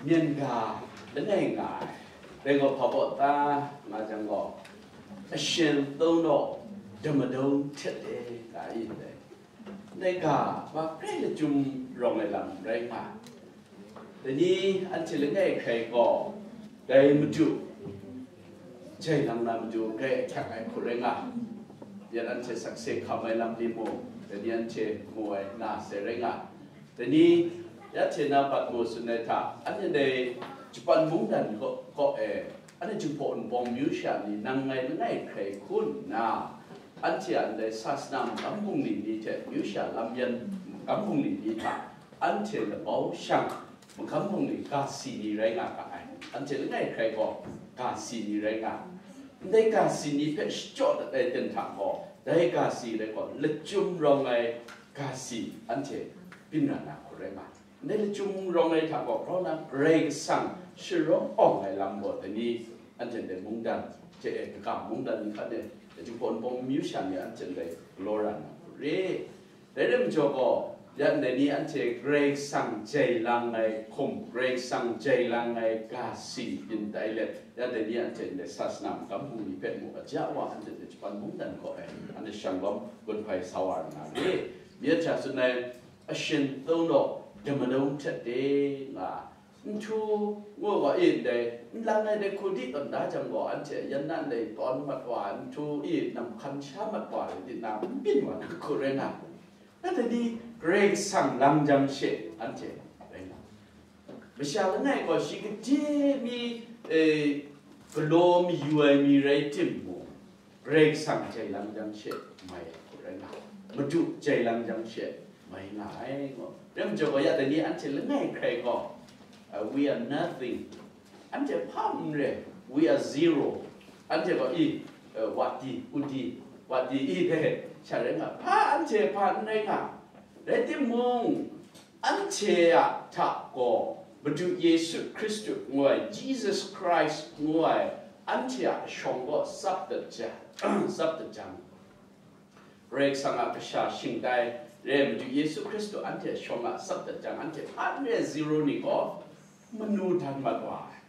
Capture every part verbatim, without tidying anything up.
Myen ga langai nga ai, dai gaw hpa baw ta nga jang gaw, a shin tau naw damadung htet de nga i ndai. Ndai ga, ba grai lachyum rawng ai lam rai nga. Dai ni anhte langai hkrai gaw, dai Madu, jai lang na Madu grai ahkyak ai hku rai nga. Yan anhte sakse hkam ai lam ni mung, dai ni anhte mu ai na sai rai nga. Dai ni, ya hte na Patmo tsun ai hta, anhte dai Japan mungdan kaw, kaw e, anhte Jinghpaw Wunpawng myu sha ni nang ngai langai hkrai hku nna, anhte a ndai sasana magam bungli ni hte myu sha lam yan magam bungli ni hta, anhte labau shang magam bungli ga si ni rai nga ga ai. Anhte langai hkrai gaw ga si ni rai nga. Ndai ga si ni hpe shachyaw dat ai ten hta gaw, dai ga si rai gaw, lachyum rawng ai ga si anhte byin ra na hku rai nga. Ndai lachyum rawng ai hta gaw, grau na Karai Kasang sharawng awng ai lam gaw, dai ni anhte ndai mungdan hte e, kaga mungdan ni hkan e, Jinghpaw Wunpawng myu sha ni anhte ndai galaw ra na hku re. Dai rai majaw gaw, ya ndai ni anhte Karai Kasang jai lang ai hkum, Karai Kasang jai lang ai ga si byin tai let, ya ndai ni anhte ndai sasana magam bungli hpe mung, aja wa anhte ndai Japan mungdan kaw e, anhte shanglawm gun hpai sa wa na re. Myit hta tsun ai, a shin tau naw damadung htet de nga, nhtu ngu gaw, e, ndai, nlang ai dai hku di tawn da jang gaw, anhte yan na ndai tawn mat wa, nhtu, e, nam hkan sha mat wa rai di na, n byin wa na hku rai nga. Nang dai ni Karai Kasang lang jang she anhte rai nga. Masha langai gaw shi gade mi, e, galaw mayu ai mi rai timung, Karai Kasang jai lang jang she mai ai hku rai nga, Madu jai lang jang she mai nga ai, ngu. Rai majaw gaw, ya dai ni anhte langai hkrai gaw, uh, we are nothing. Anhte hpa n re, we are zero. Anhte gaw, i, uh, wadi, udi, wadi, i, de, sha rai nga. Hpa, anhte hpa n rai nga. Rai timung, anhte a hta gaw Madu Yesu Hkristu ngu ai, Jesus Christ ngu ai, anhte a shawng gaw tsap dat jang, tsap dat jang, Karai Kasang a kasha shingtai re ai Madu Yesu Hkristu anhte a shawng a tsap dat jang, anhte hpa n re ai zero ni gaw manu dan mat wa ai.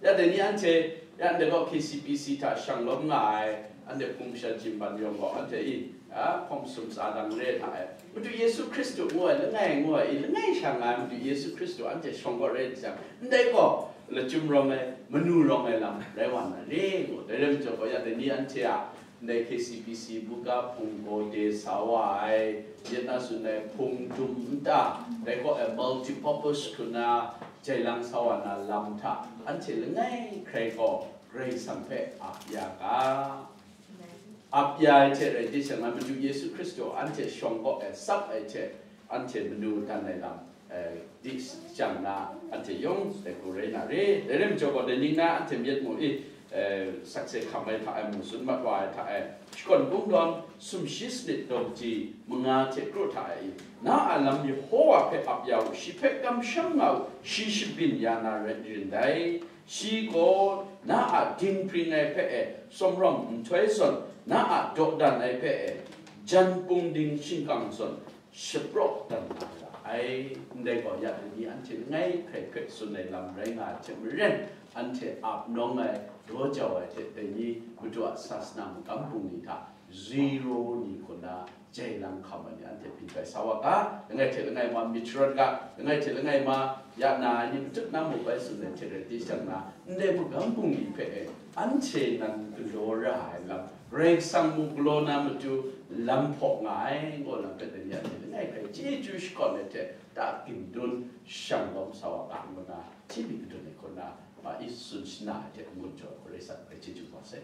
Ya dai ni anhte, ya ndai gaw K C B C hta shanglawm nga ai, anhte hpung masha jimban yawng gaw, anhte i, a, hkawm sum tsa dang re hta e, Madu Yesu Hkristu ngu ai, langai ngu ai, i, langai sha nga ai Madu Yesu Hkristu anhte shawng gaw rai jang, ndai gaw lachyum rawng ai, manu rawng ai lam rai wa na re ngu. Dai rai majaw gaw, ya dai ni anhte a, ndai K C B C buga hpung gaw de sa wa ai, yet na tsun ai hpung dum nta, dai gaw ai multipurpose hku na, jai lang sa wa na lam hta, anhte langai hkrai gaw Karai Kasang hpe ap ya ga. Ap ya ai hte rai di sha na, Madu Yesu Hkristu anhte shawng gaw e tsap ai hte, anhte manu dan ai lam, eh, di jang na, anhte yawng dai hku rai na re. Dai rai majaw gaw, dai ning na anhte myit mu i, eh, sakse hkam ai hta e, mu tsun mat wa ai hta e, Shakawn Kungdawn sumshi sanit daw ji manga hte kru hta e, na a lam Yehowa hpe ap ya u, shi hpe kamsham nga u, shi shabyin ya na rai rin dai. Shi gaw na a dinghpring ai hpe e, tsawmram nhtoi zawn, na a dawdan ai hpe e, jan pung ding shingkang zawn, shapraw dan na ra ai. Ndai gaw, ya dai ni anhte langai hkrai hpe tsun ai lam rai nga ai hte maren, anhte ap nawng ai, daw jau ai hte dai ni Madu a sasana magam bungli hta zero ni hku na jai lang hkam ai ni anhte byin bai sa wa ga, langai hte langai ma myit sharawt ga, langai hte langai ma ya na ai ni matut na mu bai tsun ai hte rai di jang na, ndai magam bungli hpe e, anhte nan galaw ra ai lam, Karai Kasang mung galaw na matu lam hpaw nga ai, ngu lam hpe dai ni anhte langai hkrai chyeju shakawn ai hte, ta gindun shang lawm sa wa ga ngu na, hti mi kadun ai hku na, ma i tsun shana ai hte ngut jaw ai hku rai sa, grai chyeju kau sai.